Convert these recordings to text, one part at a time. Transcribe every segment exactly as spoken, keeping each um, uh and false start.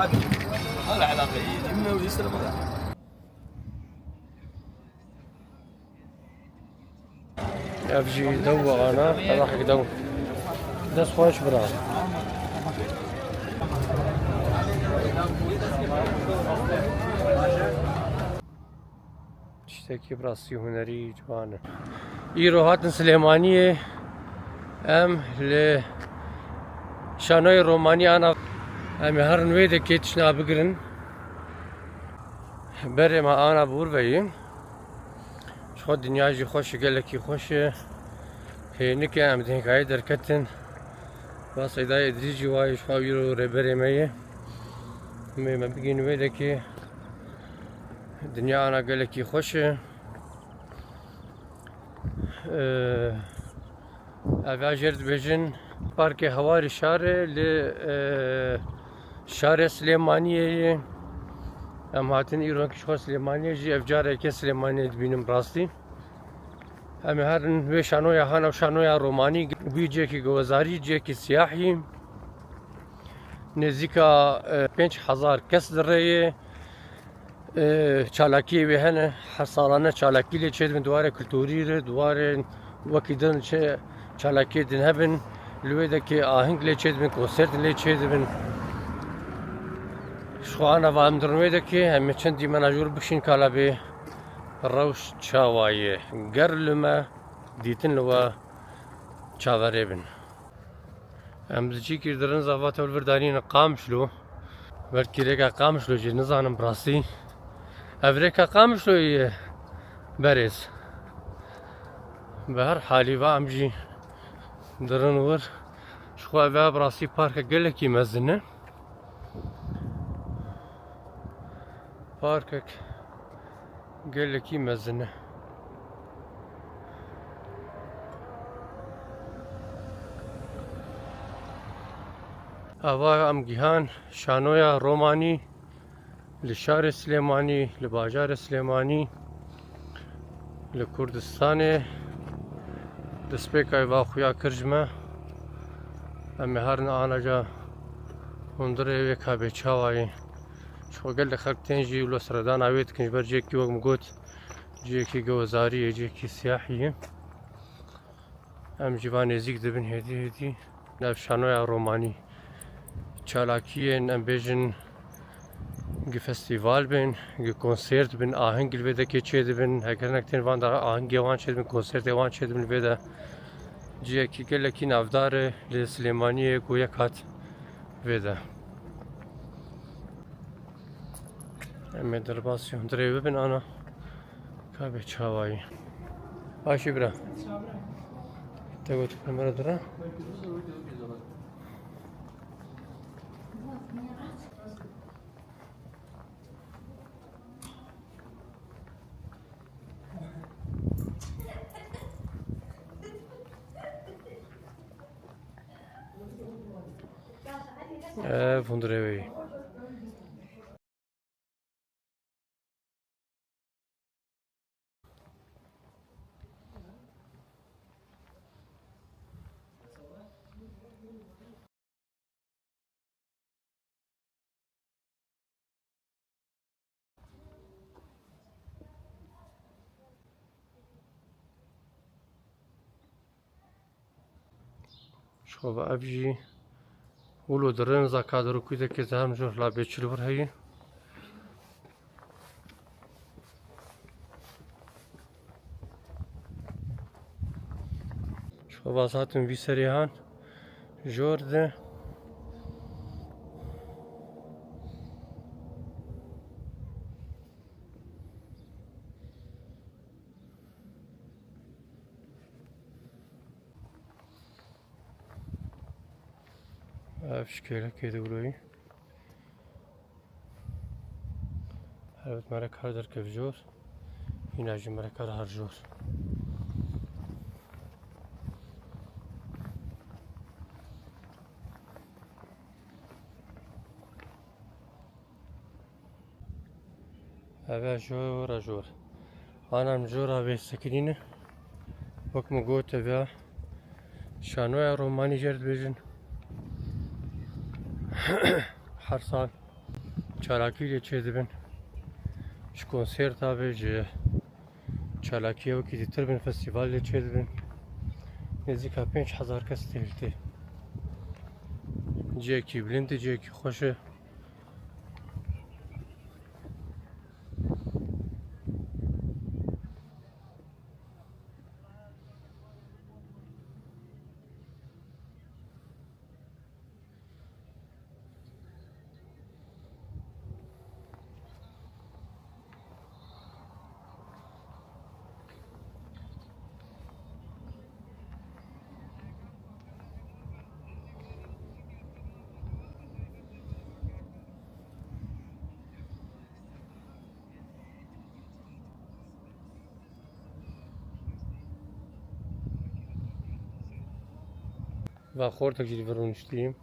ما له علاقة، يمه ويسره ما له. Ev jî dew ve ana, qedexek dew. Dest xweş bira. Tiştekî bi rastî hunerî ciwan e. Îro hatin Silêmaniyê, em li şanoyê Romanî ana, em ê herin wê dekê tişna bigirin. Berê me ana bi wir ve yî. Ji xwe dinya jî xweş e, gelekî xweş e. Hênik e, em di hênkayê derketin. Va Seyda Îdrîs jî wayê ji xwe îro rêberê me ye. Em ê me bigihînin wê dekê. Dinya ana gelekî xweş e. Ev ya jêr dibêjin Parkê Hewarê Şarê li, e, Şarê Silêmaniyê ye. Em hatin îro ji xwe Silêmaniyê jî, ev careke Silêmaniyê dibînim rastî. Em ê herin wê şanoya hana û şanoya romanî, wî cihekî gewezarî, cihekî siyahî. Nêzîka, e, pênc hezar kes di rê ye. E, çalakiyê wê hene, her salane çalakî lê çêdibin, di warê kulturî re, di warê wekî din çi çalakiyê din hebin, li wê dekê aheng lê çêdibin, konsert lê çêdibin. Ji xwe ana va em dirin wê dekê, em ê çend dîmena jor bikşîn kala bê rewş çawa ye. Ger li me dîtin li we çaverê bin. Em di cîkî dirin zava te li vir danîne Qamişlo. Belkî rêka Qamişlo jî nizanim bi rastî. Ev rêka Qamişloyê ye berêz. Bi her halî va em jî dirin wir. Ji xwe ev ya bi rastî parke gelekî mezin e. Parkek gelekî mezin e. Ava em gihan şanoya romanî li şarê Silêmanî, li bajarê Silêmanî. Li Kurdistanê destpêka va xuya kir ji me. Em ê herin anaca hundirê wê ka bê çawa ye. Ji xwe gelek xelk tên jî wilo seredana wê dikin ji ber cihekî wek min got, cihekî gewezarî ye, cihekî siyahî ye. Em jî va nêzîk dibin hêdî hêdî. Ev şanoya romanî. Çalakiyên, em bêjin, gi festîval bên, gi konsert bin, aheng li vê dekê çêdibin. Heger hinek tên van de ahengê wan çêdibin, konsertê wan çêdibin li vê de. Cihekî gelekî navdar e li Silêmaniyê ku yek hat vê de. Em ê derbasî hundirê bibin ana. Ka bê çawa ye. Baş î bira. Te got kamera dira. Ev hundirê wê ye. Şova ev jî wilo dirin za kadro kûdekê ze hem jor la bê çil vir heye. Şova zaten vî serê han jor de. Ev şikêlekê dewroyî. Helbet merek her derkev jor. Hîna jî merek her her jor. Eve jor a jor. Anam jor a vê sekinîne. Wek min got eve şanoya romanî jê re dibêjin. Her sal Çalakî lê çêdibin. Ji konserta be, ji çalakiya wekî dîtir bin, festîval lê çêdibin. Nêzîka pênc hezar kes tê li tê. Cihekî bilind e, cihekî xweş e. Va xortek jî li vir rûniştî.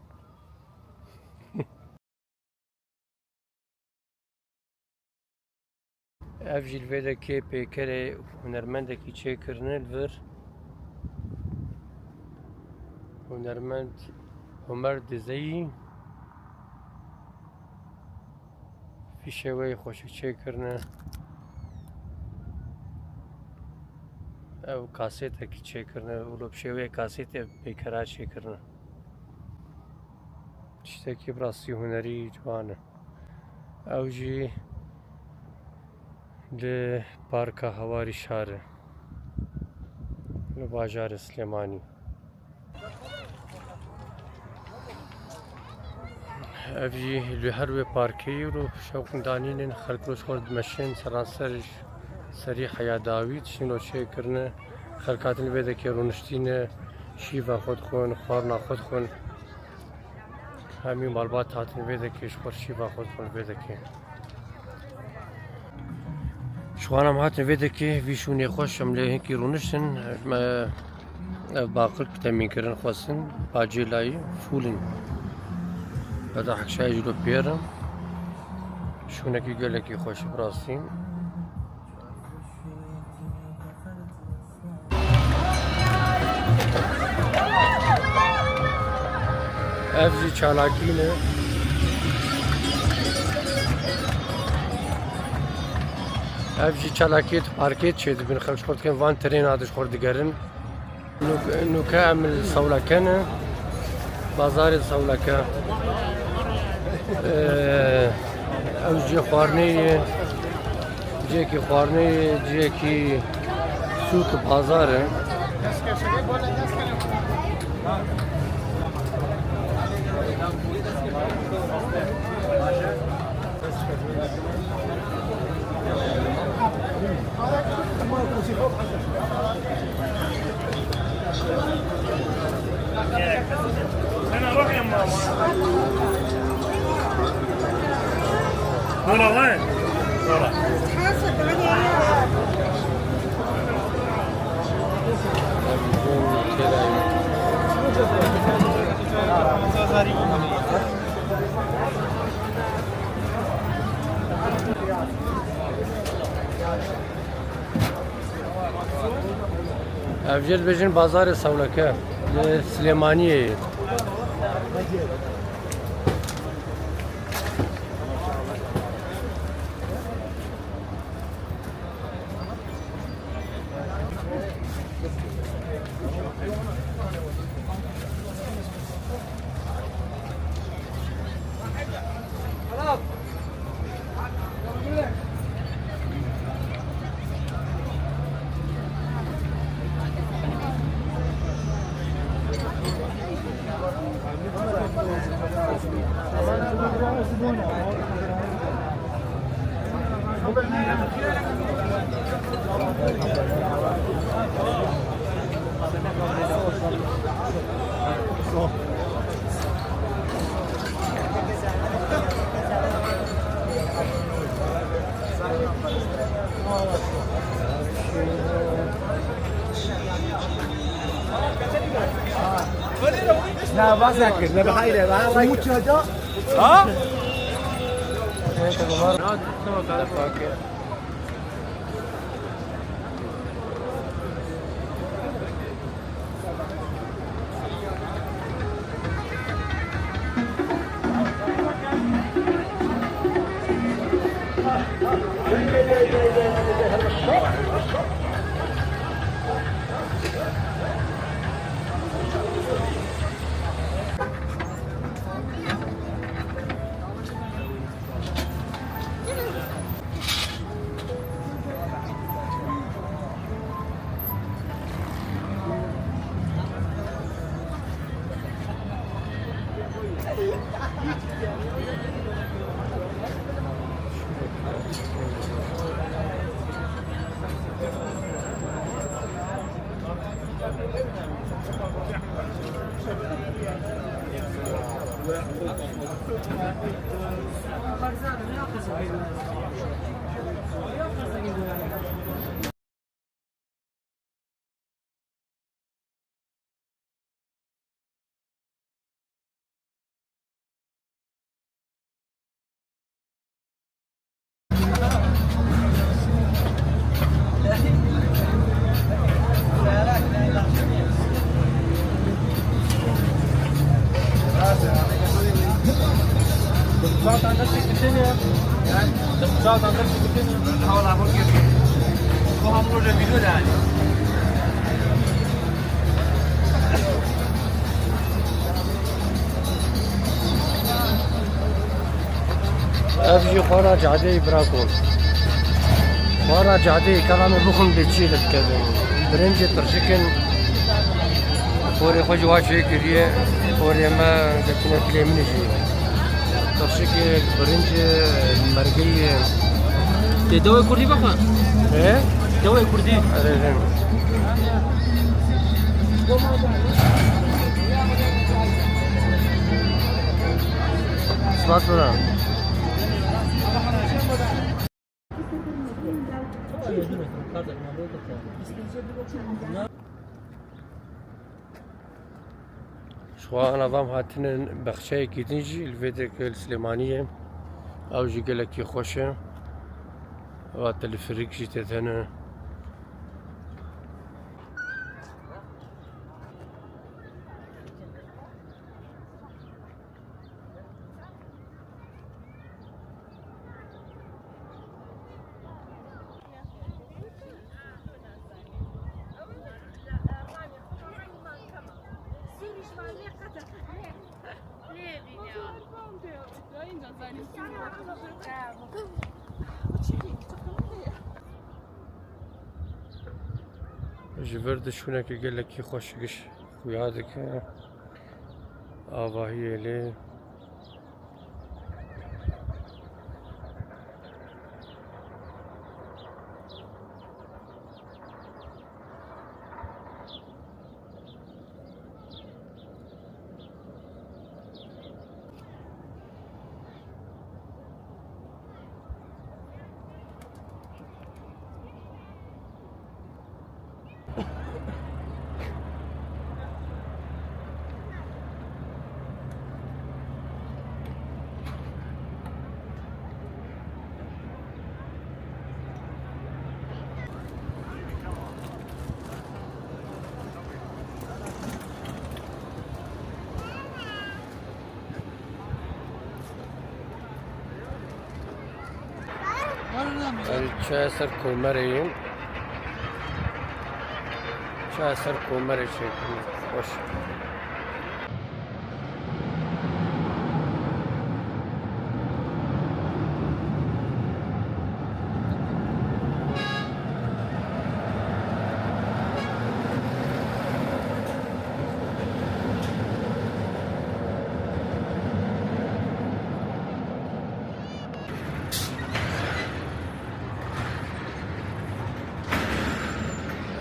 Ev jî li vê dekê pêkerê hunermendekî çêkirine li vir. Hunermend Homer Dizeyî. Fîşê wê xweşik çêkirine. Ew kasetekî çêkirine û li pişê wê kasetê pêkera çêkirine. Tiştekî bi rastî hunerî ciwan e. Ew jî li Parka Hewarî Şar e, li bajarê Silêmanî. Ev jî li her wê parkê ye û şewqin danînin, xelk li xwe dimeşin, seranser serî heya dawî, diştin lo çêkirine, xelk hatin vê dekê rûniştîne, şîva xwe dixwin, xwarina xwe dixwin. Hemî malbat hatin vê dekê, ji xwe şîva xwe dixwin vê dekê. Ji wan em hatin vê dekê, vî şûnê xweş, em lê hinkî rûniştin. Me ev baqil temîn kirin, xwestin, bacê layî, fûl in. Heta hekşayê jî lo pêr in. Şûnekî gelekî xweş bi rastî. Ev jî çalakî ne. Ev jî çalakî parkê çêdibin, xelk ji xwe dikin van trêna di ji xwe digerin. Nûke, nûke em li Sewleke ne, bazarê Sewleke. Ee, ew cihê xwarinê ye, cihekî xwarinê ye, cihekî sûk, bazar e. Sen روح يا ماما. Hola, وين؟ Hola. Ev jê dibêjin bazarê Sewleke li Silêmaniyê ye. Na, vas nakir, ne bihayre, ha? Ev jî xwara cadeyê bira ku. Xwara cadeyê, kela me bixwin bê çi li dikevin. Birincê tirşik in. Porê xwe jî wa çêkiriye. Porê me, ketine dilê min jî. Tirşikê, birincê, mergeyê. Tê dewê kurdî bixwe? He? Dewê kurdî. Erê, erê. Spas bira. Ji xwe ana vam hatine baxçeyekî din jî li vê derê li Silêmaniyê. Ew jî gelekî xweş e. Va telefirîk jî tê de ne. Ji vir de şûneke gelekî xweş giş xuya dike. Avahiyê lê. Ev çaya ser komerê ye. Çaya ser komerê çêkin. Xweş.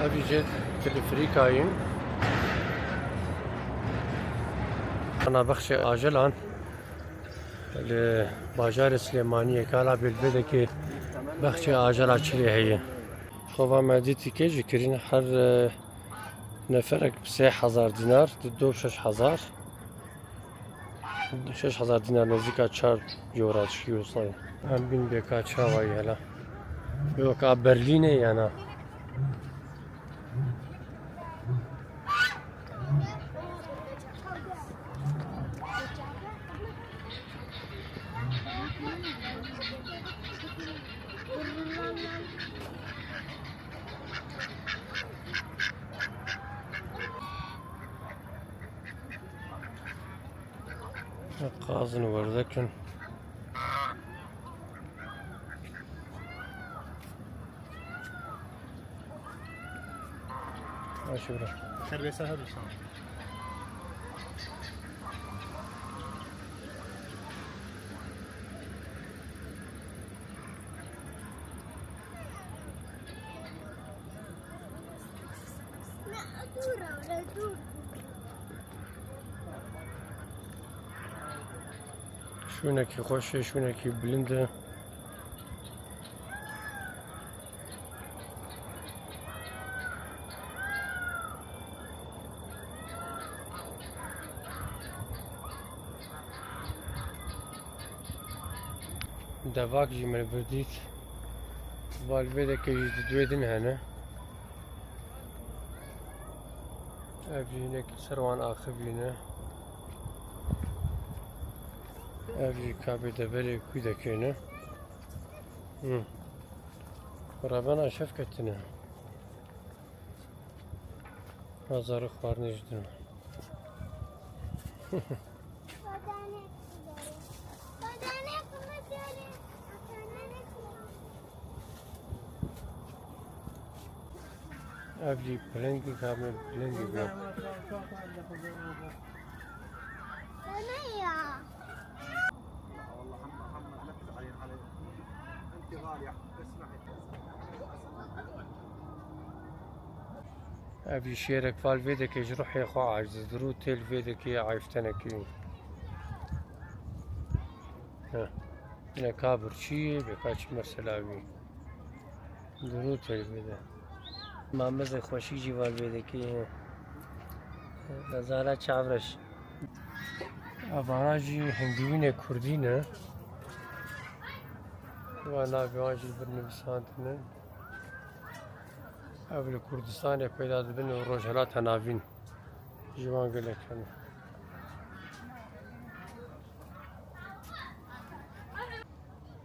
Ev jî telefrîka ye. Ana bexçê ajelan li bajarê Silêmaniyê, kala Belbedekê bexçê ajela çilê heye. Xova me dîtî kê jî kirîn her, e, neferek bi sê hezar dînar, di do şeş hezar. Şeş hezar dînar, nêzîka çar euro, çi euro sayê. Em bîn bêka çawa ye hela. Weka Berlînê yana. Qazin werdekin. Aşura. Xêr be, sihet be, sağ ol. Şûnekî xweş e, şûnekî bilind e. Devak jî min vir dît. Val vê dekê jî di duê din hene. Ev jî hinek ser wan axivîne. Ev jî kabê deverê kûdekê ne. Hı. Revena şev ketine. Hazarî xwarinê jî din. Ev jî pilingî, ka me pilingî be. Ev jî şêrek val vê dekê ji ruhê xwe aciz, dirû têl vê dekê ayftenekî. Heh. Yine ka birçî, bê ka çi mesela wî. Dirû têl vê de. Mamezê xweşî jî val vê dekê. Nezara çavreş. Evana jî hindîwînê kurdî ne. Wa navê wan jî li vir nivîsandine. Ev li Kurdistanê peyda dibin û Rojhilata Navîn ji wan gelek hene.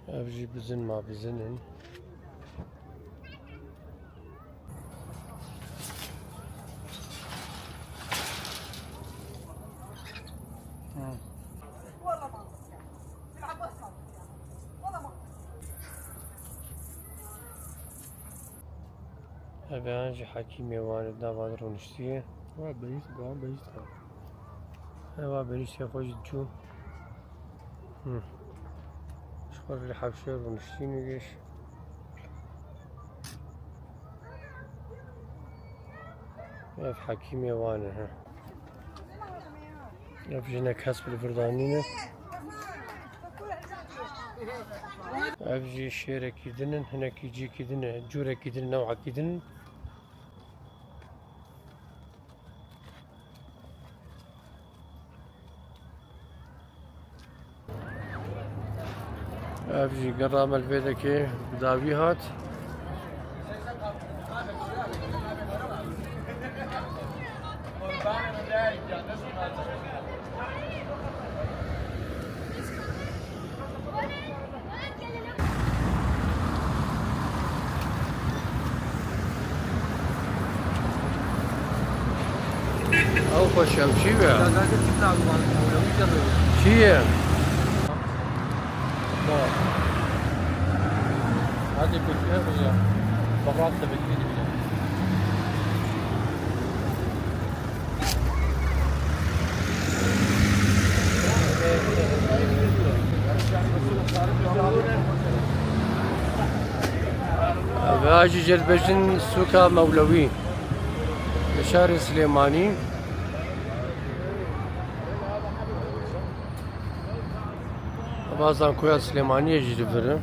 Ev jî bizin ma bizin in. Ev an jî hekîmê wan e, nava rûniştiye. Wa behîst, gawan behîst ka. Ewa behîstê xwe jî çû. Hı. Ji xwe li hewşê rûniştî nigêş. Ev hekîmê wan e, he. Ev jî ne kesb li vir danîne. Ev jî şêrekî din in, hinekî cîkî din e, cûrekî din, newekî din. Ev jî gera me li vê dekê bi dawî hat. Ew xweş e, ew çi ye? Çi ye? Hadi bekle ya. Bak, rahat da bekleyelim ya. Ev jî jê dibêjin sûka Mewlewî li şarê Silêmanî. Eva zankoya Silêmaniyê jî li vir e.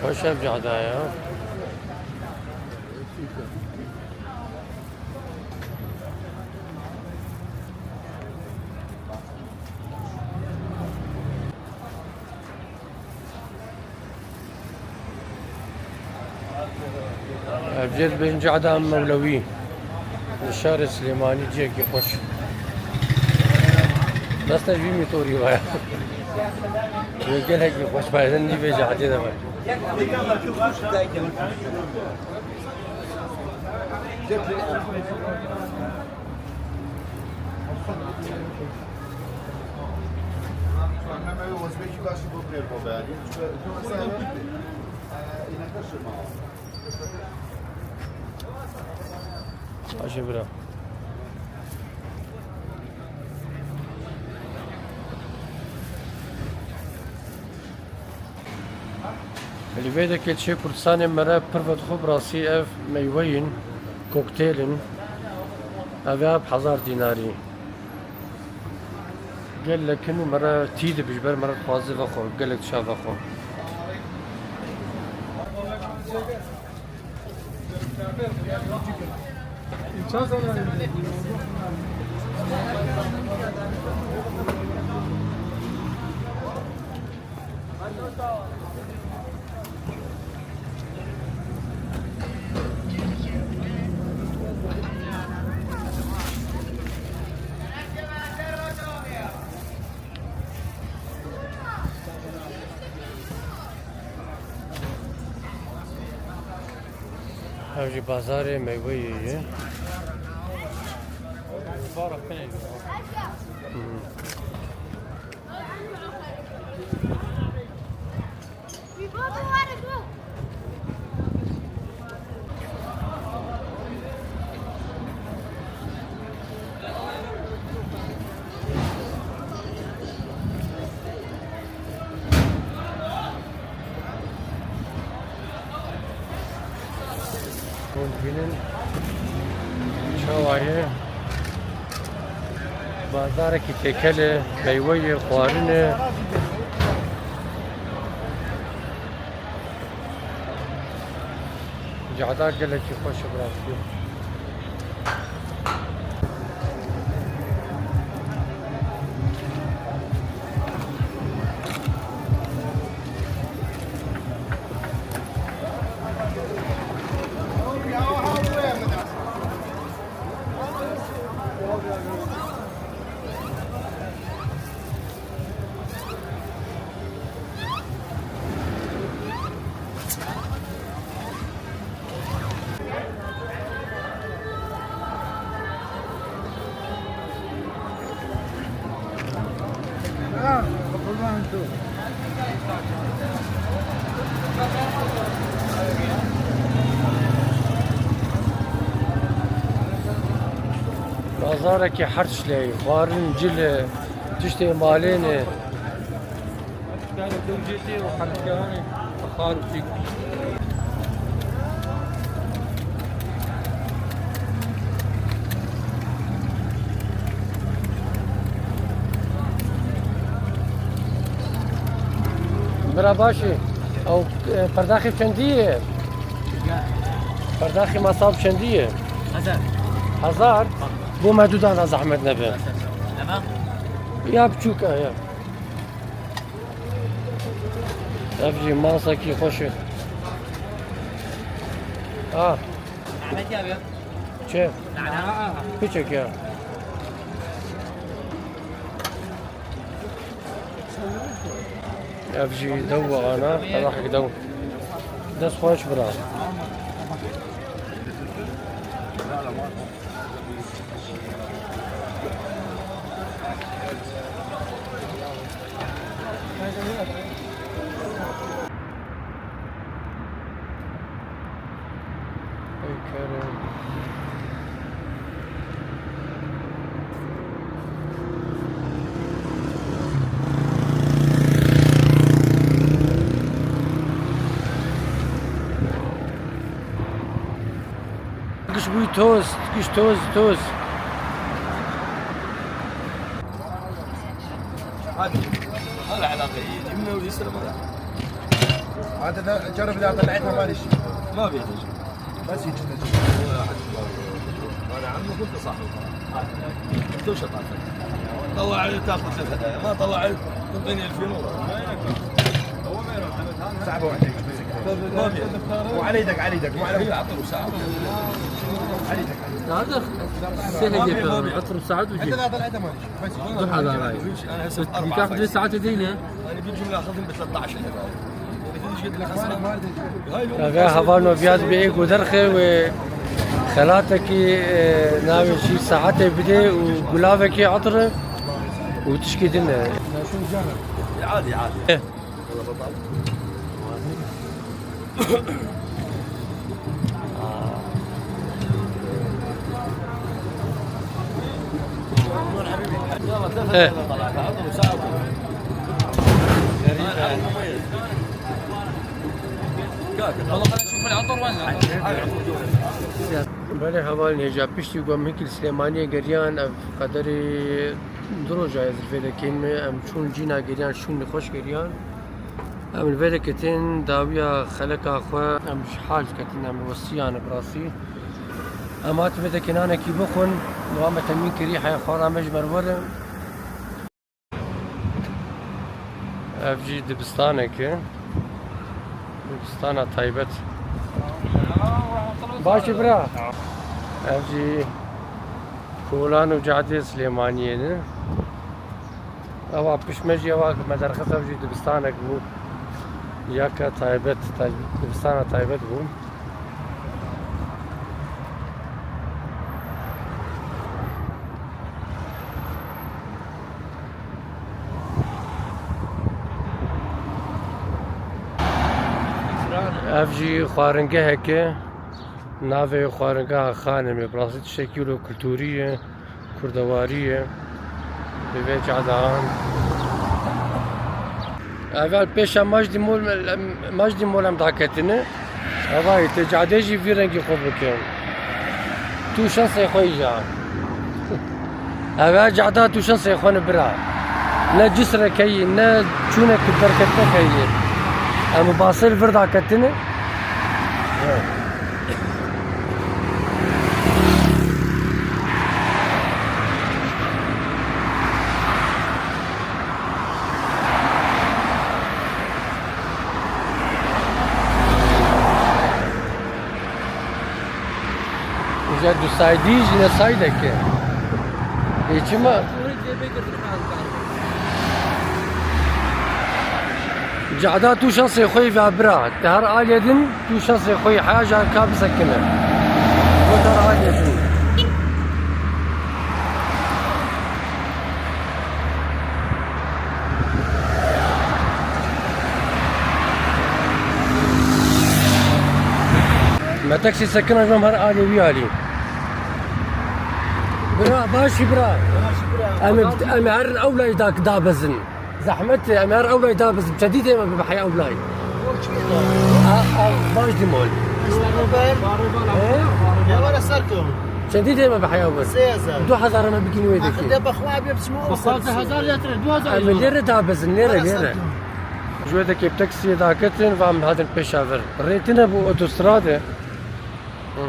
Xweş ev cade ya. Ev jê dibêjin Cehda Mewlewî. Li şarê Silêmanî cihekî xweş. Dest ji vî mîtorî ve ye. Wê gelekî xweş be, nîvê Cehdê de be. Baş e bira. Li vê dekê çê Kurdistanê me re pir vedixwe bi rastî ev meywe yîn, kokteyl in. Ev ya bi hezar dînarî. Gelek in û me re tî dibe, ji ber me re dixwaze vexwe, gelek dişa vexwe. Ev jî bazarê meywe yê ye. Hı hı. Hûn dibînin çawa ye? Bazarekî têkel e, meywe ye, xwarin e. Cehda gelekî xweş e bi rastî. Bazarekî her tişt lê, xwarin, cil e, tiştê malê ne. Bira baş e. Ew, e, perdaxê çendî ye? Perdaxê masal çendî ye? Hezar. Hezar? Bo me du dana zehmet nebe. Tamam. Ya biçûk e ya. Ev jî masekî xweş e. Ah. Çi? Piçek ya. Ev jî dew ve ana, qedexek dew. Dest xweş bira. Ey kerem. Giş bûyî toz, giş toz, toz. Hadi. Hala alaka iyi. Yemin ediyorum istedim ona. عاد اذا جرب اذا طلعتها مالي شيء. ما بيحتاج. بس هيك تجي. هذا عمك وانت صاحبه. انت وش طلعت؟ طلع عليك تاخذ الهدايا، ما طلع عليك تعطيني ألفين ورا. صعبه واحده. وعلى يدك، على يدك، وعلى يدك، عطر وساعة. على يدك. هذا سهل يا فلان، عطر وساعة وجيب. دو حلال هاي. أنا هسه أربعة. تاخذ ساعات دينه. أنا بالجملة أخذهم ب ثلاثة عشر. Eve hevalno viya dibê ê ku derxe wê xelatekî, e, navê jî saetê bidê û gulavekî etir û tişkî din e. عادي، عادي. Eh. Eh. Belê hevalên hêja, piştî ku em hinkî li Silêmaniyê geriyan, ev qederê du roja ye zilfê de kêm e, em çûn cîna geriyan, şûn nexweş geriyan. Em li vê de ketin dawiya xeleka xwe, em ji hal ketin, em westiyan bi rastî. Em hatin vê de kenanekî bixwin, wan me temîn kirî, heya xwara me ji me re were. Ev jî dibistanek e. Dibistana taybet. Baş î bira. Ev jî kolan û cadê Silêmaniyê ne. Ewa pişme jî ewa me derxist, ev jî dibistanek bû. Yaka taybet, tay-, dibistana taybet bû. Ev jî xwaringehek e. Navê xwaringeha Xanimê. Bi rastî tiştekî wilo kulturî ye, kurdewarî ye. Bi vê cadan. Ev pêşa Majdî Mol, Majdî Mol em daketine. Evayê te cadê jî vî rengî xwe bike. Tu şensê xwe yî ja. Ev her cada tu şensê xwe ne bira. Ne cisreke yî, ne çûnek û derketineke yî. Em bi basê li vir daketine. Îja du saydî jî ne saydek e. Ê çima? Cada tu şansê xwe yî ve bira. Te her aliyê din tu şansê xwe yî heya jar ka bisekine. Wek her aliyê din. Me teksî sekina ji me her alî wî alî. Bira, baş î bira. Em ê, em ê herin ew layî da, dabezin. Zehmet e, em ê her ew layî dabezin. Çendî dê me bibe heya ew layî? A, a, baş dî mol. He? Çendî dê me bibe heya ew? Sê hezar. Du hezar me bigînî wê dekê. Hezar yatire, du hezar. Em ê lêre dabezin, lêre, lêre. Ji wê dekê bi teksiyê daketin, va em hatin pêşa vir. Rê tune bû otostrade. Hı.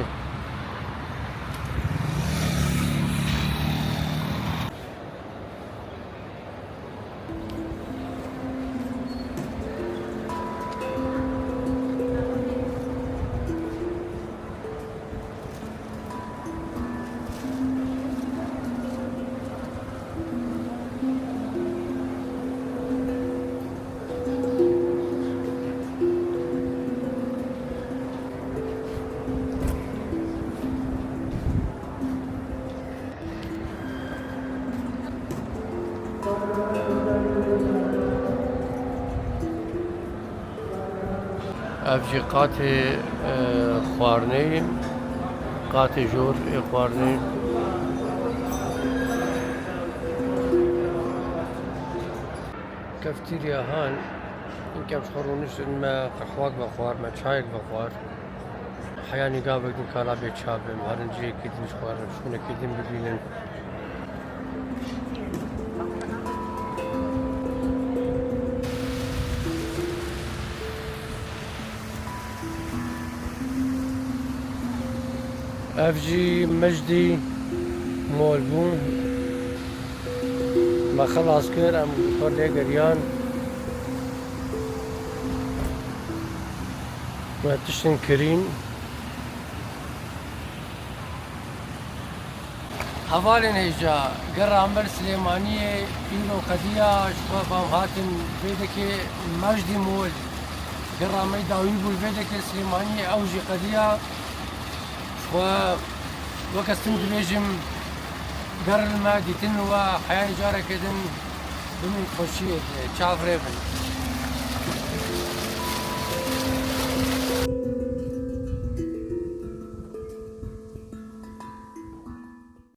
Ev jî qatê, e, xwarinê ye. Qatê jor ê xwarinê. Keftîriya han, hinkem ji xwe rûniştin, me qehwak vexwar, me çayek vexwar. Heyanî gavek din kala bê ça bim, herin cihekî din ji xwe re şûnekî din bibînin. Ev jî Mejdî Mol bû. Me xilas kir, em xwe lê geriyan. Me tiştên kirîn. Hevalên hêja, gera me li Silêmaniyê îro qediya, ji xwe bam hatin vê dekê, me jî dî mol. Gera me dawî bû li vê dekê Silêmaniyê, ew jî qediya. Ji xwe wek ez tim dibêjim, ger li me dîtin we heyayê careke din, bimîn xweşiyê de, çav rê bin.